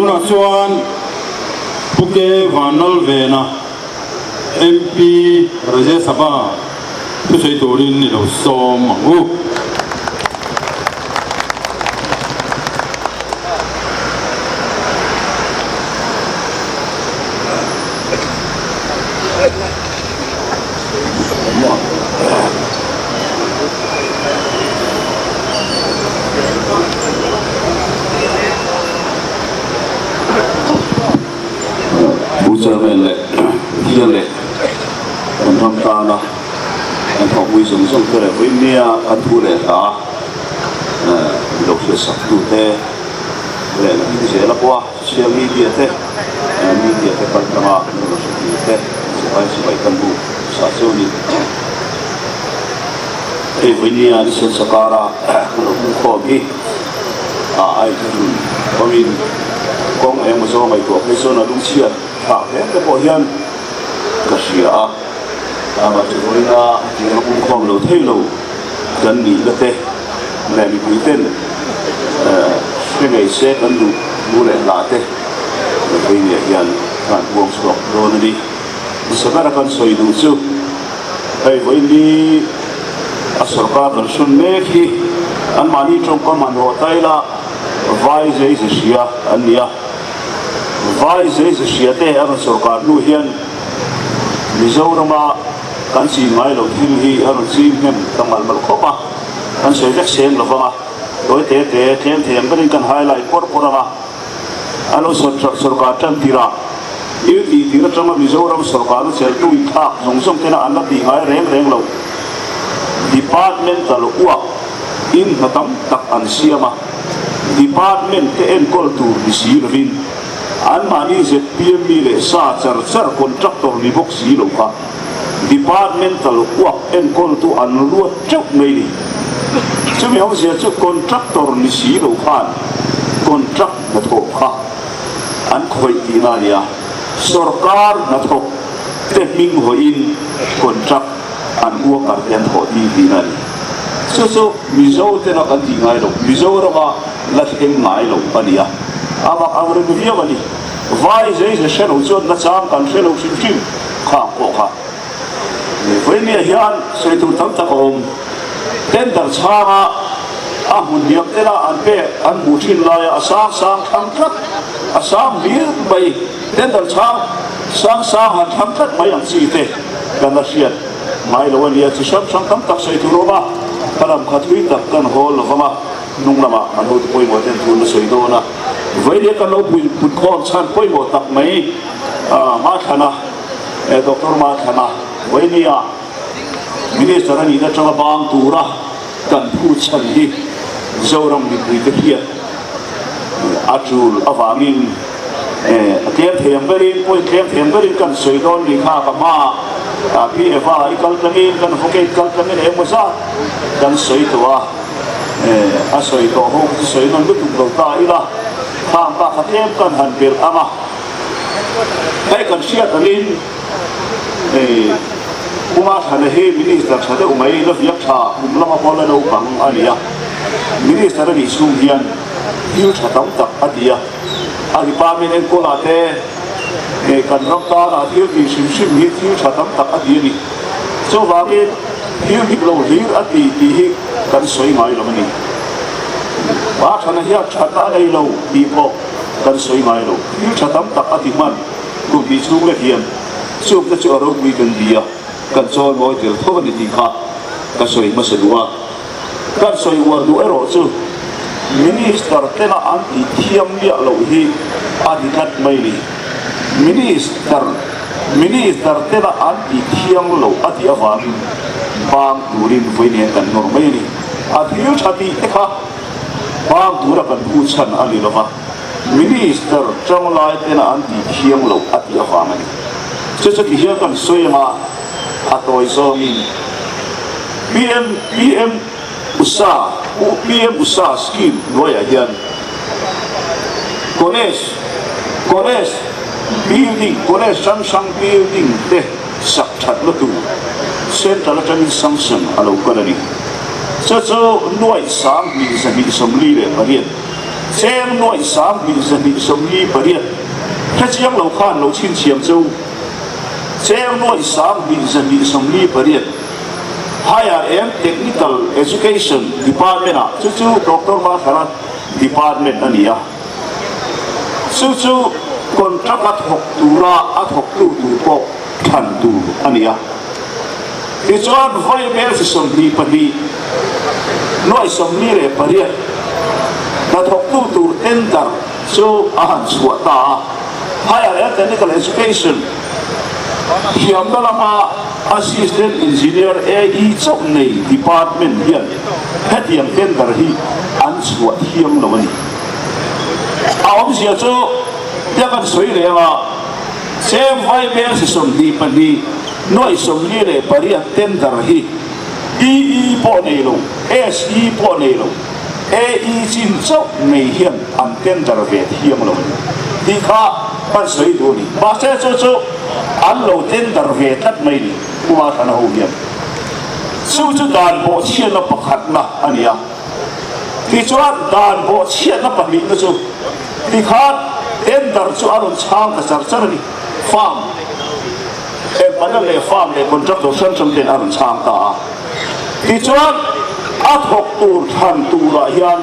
Tunah chuan Pu K Vanlalvena, MP Rajya Sabha thusawi turin i lo sawm ang u. Pu Chairman leh Thian leh kan ram tana kan thawhpui zawng zawng te leh vawinia kan thu leh hla lo hriatsak tute leh la hming zel a pawh a social media te media te kal tlanga kan rawn hre tur te sipai sipai kan bu sa chu a ni. Hei vawinia Nissan Sakara kan lo hmuh khawm hi a aithun awmin kawng engemaw zawng ngaihtuah phei chuan a lungchhiat thlak hle te pawh hian ka hria a, amah chu vawiina hetiang a hmuh khawm lo thei lo kan nihna te leh mipui ten hre ngei se kan duh hmu leh hlah te vawinia hian kan huang chhuak dawn a ni. Hmasa bera kan sawi duh chu hei vawiini a sorkar kan hrawn mek hi anmahni tawngkam han haw ta ila vai zei ze hria an ni a, vai zei ze hria te a rawn sorkar hnu hian Mizorama kan chin ngai loh thil hi a rawn ching hnem ta malh malh khawp a, kan sawi vek seng lo vang a, tawi te te tlem thei ang berin kan highlight pawr pawr ang a. A lo sorkar tan tirh a, il tih tir atanga Mizoram sorkarna cheltu inthlak zawng zawng tena an la tih ngai reng reng lo. Departmental uak in hna tam tak an siam a, department te enkawl tur ni si lovin anmahni zpm mi leh sa char char contractor ni bawk si lo kha departmental uak enkawltu an ruat teuh mai ni. Chumi awmzia chu contractor ni si lo khan contract hnathawh kha an khawih tihna a ni a, sorkar hnathawk te hming hawiin contract an worker te an thawh tir tihna a ni. Chu chu Mizo tena kan tih ngai lo, Mizorama la thleng ngai lo a ni a, a mak ang reng viau a ni. Vai zei ze hre lo chuan nachang kan hre lo hrim hrim khang pawh kha. Vawinia hian sawi tur tam tak a awm. Tender chhanga a hmun hniam tela an pek an hmuh thin laia a sang sang thlang tlat, a sang hlir mai, tender chhang sang sang han thlang tlat mai ang chi te kan la hriat ngai lo a nia. Chi hrang hrang tam tak sawi tur a awm a, ka lam kha thui tak kan hawl lo vang a, hnung lamah kan hotu pawimawh ten thu an la sawi dawn a. Vawinia kan lo put khawm chhan pawimawh tak mai Hmathlana. Doctor Mathana Vawinia Minister a nihna atanga bang tura kan phu chhan hi Zoram mipuite hian a tul avangin a tlem thei ang berin, point tlem thei ang berin kan sawi dawn ni kha ka hmaah Pi Eva i kal tlangin kan advocate kal tlangin eng emaw zat kan sawi tawh a, a sawi tawh ho kha chu sawi nawn lutuk lo ta ila khang bak kha tlem kan han belh ang a. Hei kan hriat angin Puma Thana hi Minister tha deuh mai la viak tha kum lama pawh la naupang a ni a, Minister a nih chhung hian thil tha tam tak a ti a, a department enkawlah te kan ram tanah thil tih hrim hrim hi thil tha tam tak a ti a ni. Chuvangin thil dik lo hlir a ti tih hi kan sawi ngai lo a ni. Pa Thana hian thatna a nei lo tih pawh Kan sawi ngai lo. Thil tha tam tak a ti hman. Kum hnih chhung lek hian chungte chu a ropui kan ti a, kan chawl mawi tel tho a ni tih kha ka sawi hmasa duh a. Kan sawi uar duh erawh chu Minister tena an tih thiam miah loh hi a ni tlat mai ni. Minister Minister tena an tih thiam loh a tih avangin bang turin vawi nen kan nawr mai a ni. A thil tha tih te kha. Bang tura kan phu chhan a ni lova, Minister tanglai tena an tih thiang loh a tih avang a ni. Chu chu ti hian kan sawi anga a tawi zawngin PM PM usa PM usa scheme hnuaiah hian college college building college hrang hrang building te sak thatna tur central atangin sanction a lo kal a ni. Chu chu nuaih 2848. Cheng nuaih 2248 hrechiang lo khan lo chhinchhiam che u. Cheng nuaih 2248 Higher and Technical Education Department ah chu chu Doctor Mathara Department a ni a. Chu chu contract a thawk tura a thawktu tur pawh thlan tur a ni a. Tichuan vawi hmel chi 22 nuai 48 hnathawktu tur tender chu a han chhuah ta a. Higher and Technical Education thiamna lama Assistant Engineer, AE, chauh nei department hian hetiang tender hi an chhuah thiam lo a ni. A awmzia chu tia kan sawi leh anga cheng vai hmel chi 22 nuai 48 tender hi DE pawh nei lo, SE pawh nei lo, AE chin chauh nei hian an tender ve thiam lo a ni tih kha kan sawi duh a ni. Mahse chu chu an lo tender ve tlat mai ni Pu Mathana ho hian. Chu chu dan bawhchhiatna pakhatna a ni a. Tichuan dan bawhchhiatna pahnihna chu tikhan tender chu a rawn chhang ta char char a ni. Farm Empanel leh farm leh contractor hrang hrang ten a rawn chhang ta a. Tichuan a thawk tur thlan turah hian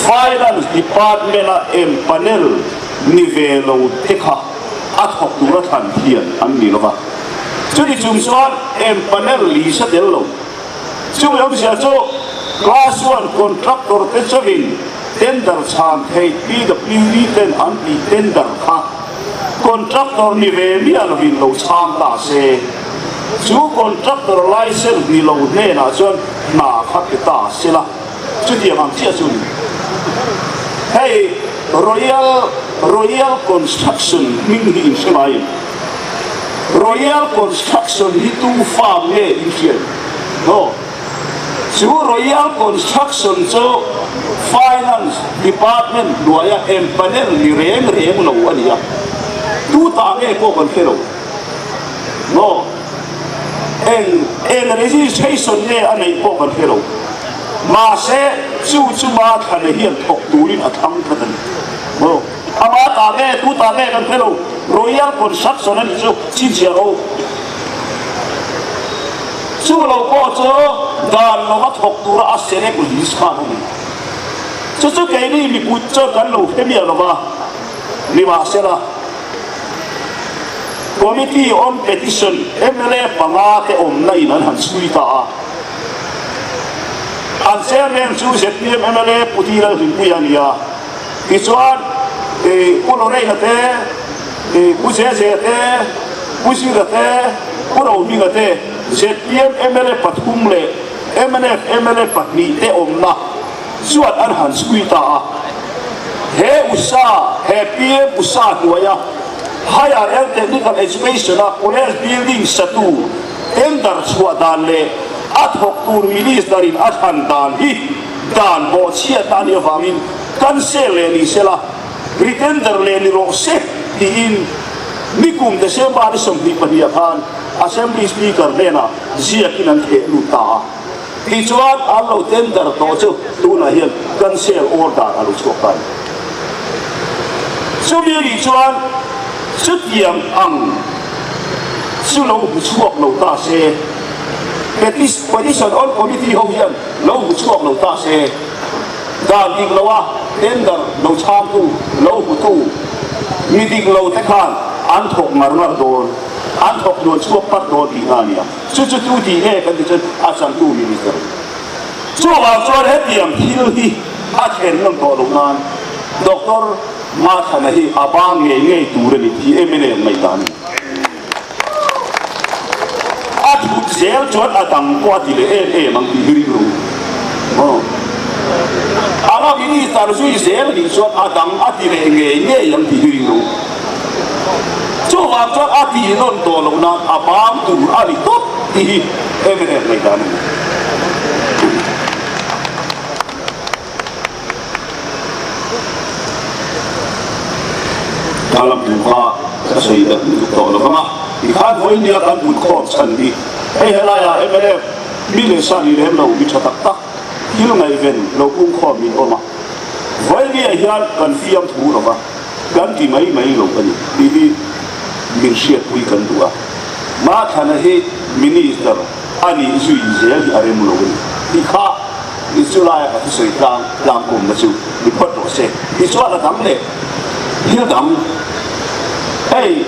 Finance Department-a empanel ni ve lo te kha a thawk tura thlan thian an ni lova. Chumi chung chuan empanel lisa tel lo. Chumi awmzia chu Class One contractor te chauhin tender chhan theih PWD ten an tih tender kha contractor ni ve miah lovin lo chhang ta se, chu contractor licence ni lo hnenah chuan hna kha pe ta se la, chutiang ang chiah chu ni. Hei Royal Royal Construction hming hi in hre ngai em? Royal Construction hi tu farm nge in hriat? No. Chu Royal Construction chu Finance Department hnuaia empanel ni reng reng lo a ni a. Tu ta nge pawh kan hre lo. No. Eng eng registration nge a neih pawh kan hre lo. Mahse, chu chu Mathlana hian thawk turin a thlang tlat a ni. No. Ama ta nge tu ta nge kan hre lo. Royal Construction a nih chu chhinchhiah ro. Chu lo pawh chu dan lova thawk tura a select list khan a ni. Chu chu keini mipui chuan kan lo hre miah lova, nimahsela Committee on Petition mla panga te awmna in an han chhui ta a. An chairman chu zpm mla Pu Ti Lalhlimpuia a ni a. Tichuan Pu Lorraine-a te, Pu Zezea te, Pu Zira te, Pu Rohminga te, zpm mla pathum leh mnf mla pahnihte awmna chuan an han chhui ta a. He usa, he PM usa hnuaia Higher and Technical Education-a College building satu tender chhuah dan leh a thawktu Minister-in a thlan dan hi dan bawhchhiatna a nih avangin cancel leh ni sela, retender leh ni rawh se tiin nikum December ni 22 ah khan Assembly Speaker hnenah ziakin an theh lut ta a. Tichuan an lo tender tawh chu tunah hian cancel order a lo chhuak ta a ni. Chumi a nih chuan chutiang ang chu lo hmu chhuak lo ta se, Petition on Committee ho hian lo hmu chhuak lo ta se, dan dik loa tender lo chhangtu, lo hmutu mi dik lo te khan an thawk ngar ngar dawn, an thawk hnuai chhuak pat dawn tihna a ni a. Chu chu tu tih nge kan ti chuan a changtu minister a ni. Chuvang chuan hetiang thil hi a thlen ngam tawh loh nan Doctor Mathana hi a bang ngei ngei tur a ni tih mla an ngaihdan a ni. A thut zel chuan a dang pawh a ti leh em em ang tih hi ring ru. Aw. Anga minister zui zel nih chuan a dang a ti leh ngei ngei ang tih hi ring ru. Chuvang chuan a tih nawn tawh loh nan a bang tur a ni tawp tih hi mnf ngaihdan a ni. Ka lam duh kha ka sawi dat lutuk tawh lo vang a, tikhan vawiin nia kan hmun khawm chhan hi hei helaiah mnf mi leh sa ni lem lo mi tha tak tak thil ngaihven lo pung khawm in awm a. Vawinia hian kan fiamthu lo va, kan ti mai mai lo a ni tih hi min hriatpui kan duh a. Mathlana hi Minister a nih zui zel hi a rem lo a ni tih kha i chu laia ka thusawi tlang tlangkawmna chu ni phawt rawh se. Tichuan a dang leh thil dang hei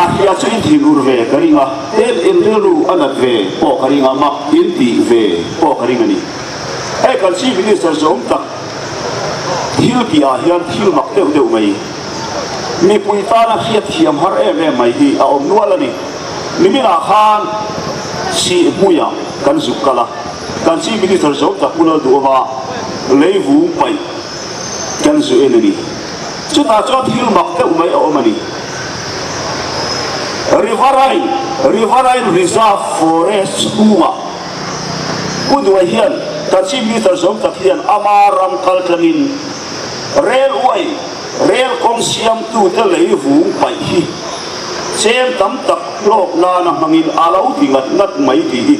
a hria chu in thinur ve ka ring a, ten in rilru a nat ve pawh ka ring a, mak in tih ve pawh ka ring a ni. Hei kan Chief Minister zawm tak thil tih ah hian thil mak deuh deuh mai, mipui tana hriat thiam har em em mai hi a awm nual a ni. Niminah khan Sihhmuiah kan zuk kal a, kan Chief Minister zawm tak Pu Lalduhova leivung paih kan zu en a ni. Chutah chuan thil mak deuh mai a awm a ni. Riverine, Riverine Reserve Forest chhungah Pu Duai hian kan Chief Minister zawm tak hian ama ram kal tlangin railway, rel kawng siamtute lei vung paih hi chem tam tak hlawk nana hmangin a lo ti ngat ngat mai tih hi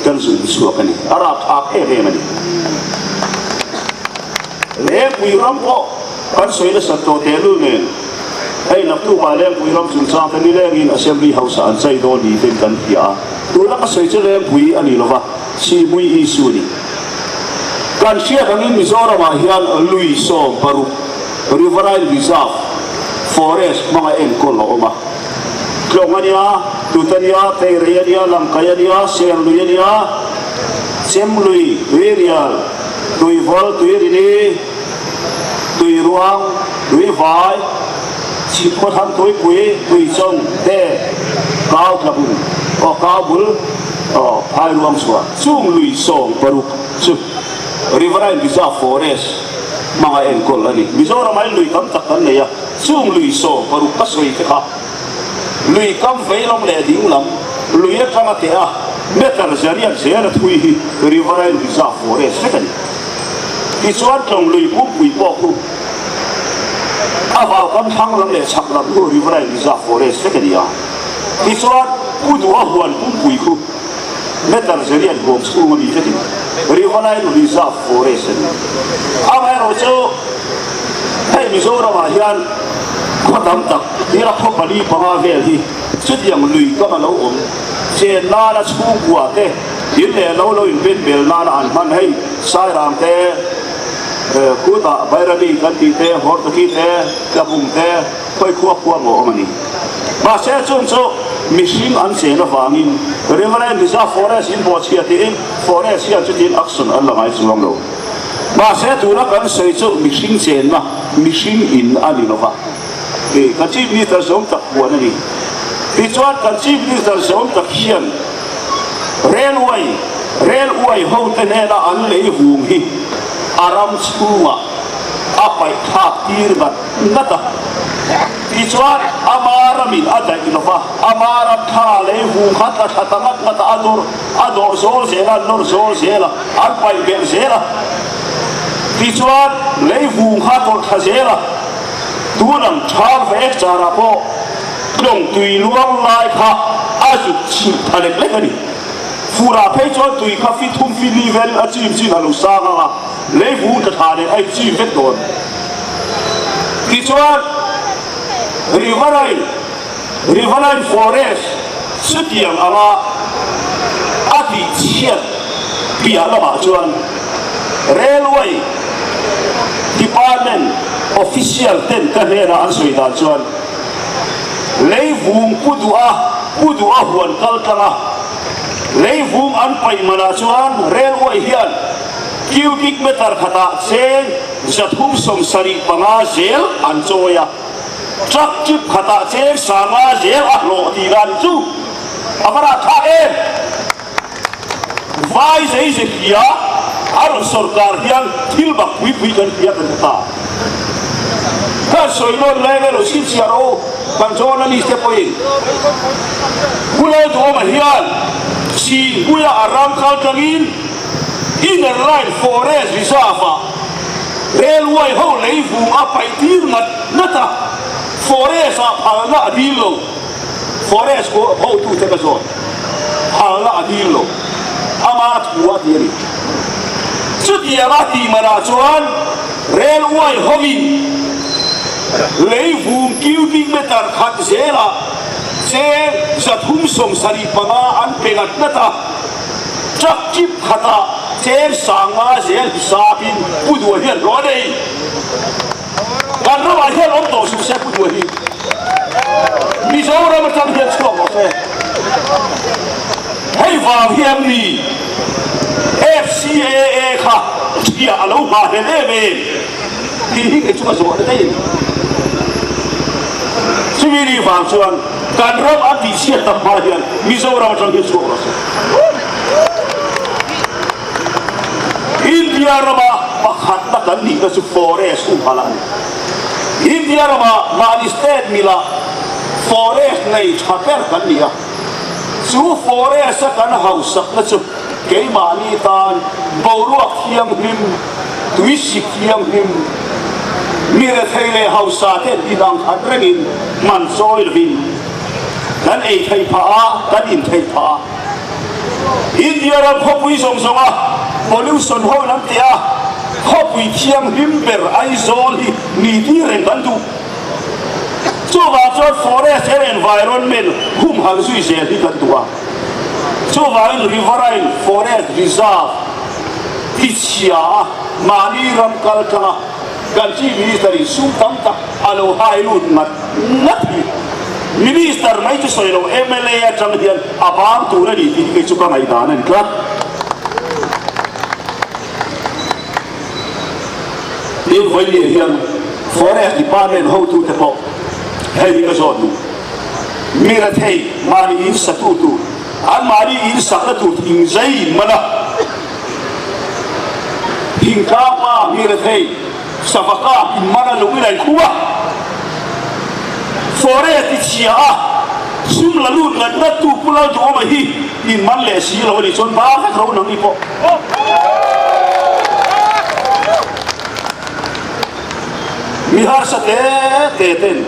kan zun chhuak a ni. A rapthlak em em a ni. Lengpui ram pawh kan sawi nasat tawh tehlul nen hei naktukah Lengpui ram chungchang te nilengin Assembly House-ah an chai dawn ni ten kan hria a. Tuna ka sawi chu Lengpui a ni lova, Sihmui issue a ni. Kan hriat angin Mizoramah hian lui 16 Riverine Reserve Forest hmanga enkawl a awm a. Tlawng a nia, Tut a nia, Teirei a nia, Lamkai a nia, Serlui a nia, Chemlui, Tuirial, Tuivawl, Tuirini, Tuiruang, Tuivai, Chhipkhawthang Tuipui, Tuichawng te, Kau Tlabung, aw Kau bul, aw Phairuang chhuah chung lui 16 chu Riverine Reserve Forest hmanga enkawl a ni. Mizoram ah lui tam tak kan nei a, chung lui 16 ka sawi te kha lui kam vei lam leh ding lam lui atanga teh a meter zariat zel a thui hi Riverine Reserve Forest vek a ni. Tichuan tlawng lui pumpui pawh khu a vau kam thlang lam leh chhak lam khu Riverine Reserve Forest vek a ni a. Tichuan Pu Duha huan pumpui khu meter zariat huam chhung a mi vekin Riverine Reserve Forest a ni. Amaherawhchu hei Mizoramah hian khaw tam tak tira khaw pali panga vel hi chutiang lui kam a lo awm chen nana chhungkua te in leh lo lo inpen bel nana an hman hei Sairang te, Khutah Bairabi kan tih te, Hortaki te, Tlabung te, khawi khua khua maw awm a ni. Mahse chung chu mihring an chen avangin Riverine Reserve Forest in bawhchhia tiin Forest hian chutin action an la ngai chuang lo. Mahse tuna kan sawi chu mihring chenna, mihring in a ni lova. Tih kan Chief Minister zawm tak huan a ni. Tichuan kan Chief Minister zawm tak hian Railway, Railway hote hnena an lei vung hi a ram chhungah a paih thlak tir ngat ngat a. Tichuan ama ramin a daih lova, ama ram thla lei vung kha tla thla ta ngat ngat a, a nawr a nawr zawl zel a, an nawr zawl zel a, an paih belh zel a. Tichuan lei vung kha tawlh thla zel a. Tun ang thar ve charah pawh tlawng tui luang lai kha a zuk chhilh tha lek lek a ni. Furah phei chuan tui kha fi thum fi li vel a chim chin a lo sang ang a, lei vung tla thla nen a in chim vek dawn. Tichuan Riverine, Riverine Forest chutiang anga a tih chhiat piah lamah chuan Railway Department official ten ka hnenah an sawi dan chuan leivung pu duha pu duha huan kal tlang a, leivung an paih manah chuan Railway hian cubic meter khatah cheng 375 zel an chawi a. Truck trip khatah cheng sanga zel a hlawh tih dan chu a va rah thlak em? Vai zei ze hria a rawn sawrkar hian thil bak pui pui kan hria kan hre ta. Kan sawi nawn leng elo chhinchhiah rawh u, kan journalist te pawhin Pu Lalduhawma hian Chhingpuia a ram kal tlangin Inner Line Forest Reserve-ah Railway ho lei vung a paih tir ngat ngat a, Forest ah phalna a dil lo. Forest hotute ka zawt, phalna a dil lo. Ama thu a ti a ni. Chutianga tih manah chuan railway hovin leivung cubic meter khat zelah cheng 375 an pe ngat ngat a, truck chip khatah cheng 50 zel hisapin Pu Duha hian hlawh a nei. Kan ramah hian awm tawh suh se Pu Duha hi. Mizoram atang hian chhuak rawh se. Hei vang hian mi FCAA kha thiah a lo nghah hlel em em tih hi kei chu ka zawh na daih a ni. Chumi ni vang chuan kan ram a tihchhiat tak hma hian Mizoram atang hian chhuak rawh se. India rama pakhatna kan nihna chu forest humhalh a ni. India rama mahni state mila forest nei tha ber kan ni a, chu forest a kan hausakna chu keimahni tan boruak thianghlim, tuisik thianghlim, mi rethei leh hausa ten inang khat rengin hman chawi lovin kan ei theih phah a, kan in theih phah a. India ram khawpui zawng zawnga pollution ho lam teh a, khawpui thianghlim ber Aizawl hi ni tir reng kan duh. Chuvang chuan forest and environment humhalh zui zel hi kan duh a. Chuvangin riverine forest reserve tichhia a mahni ram kal tanga kan Chief Minister in sum tam tak a lo hai lut ngat ngat hi Minister mai chu sawi lo mla atang hian a bang tur a ni tih hi kei chu ka ngaihdan a ni tlat. Tin vawiin hian Forest Department hotute pawh hei hi ka zawt duh. Mi rethei mahni in satu tur, an mahni in sakna tur thing zai in man a, thingtlang pa mi rethei sava kap in man a lung in a inkhum a, Forest i chhia a, sum la lut ngat ngat tu Pu Lalduhawma hi in man leh si lo a nih chuan ba vek ro nang ni pawh. Mi harsa te te ten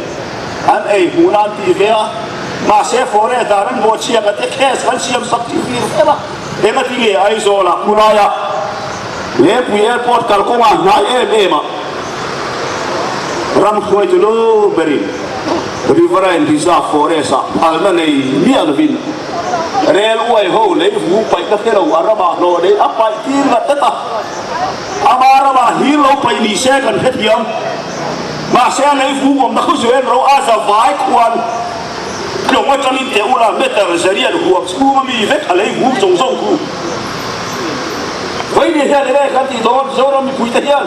an ei hmuh nan tih ve a, mahse forest dan an bawhchhiak a te case kan siam sak tih vir vel a, engati nge Aizawl ah khulai a Lengpui airport kalkawngah hnai em em a ram hruaitu lu berin Riverine Reserve Forest ah phalna nei miah lovin rel uai ho lei vung paih ka hre lo a ramah hlawh nei a paih tir ngat tlat a, ama ramah hlir lo paih ni se kan hrethiam. Mahse a lei vung awmna khaw zuan ro a za vai khuan tlawng atangin teh ula meter zarian huam chhung a mi vek a lei vung zawng zawng khu. Vawiin hian enge kan tih dawn Zoram mipuite hian?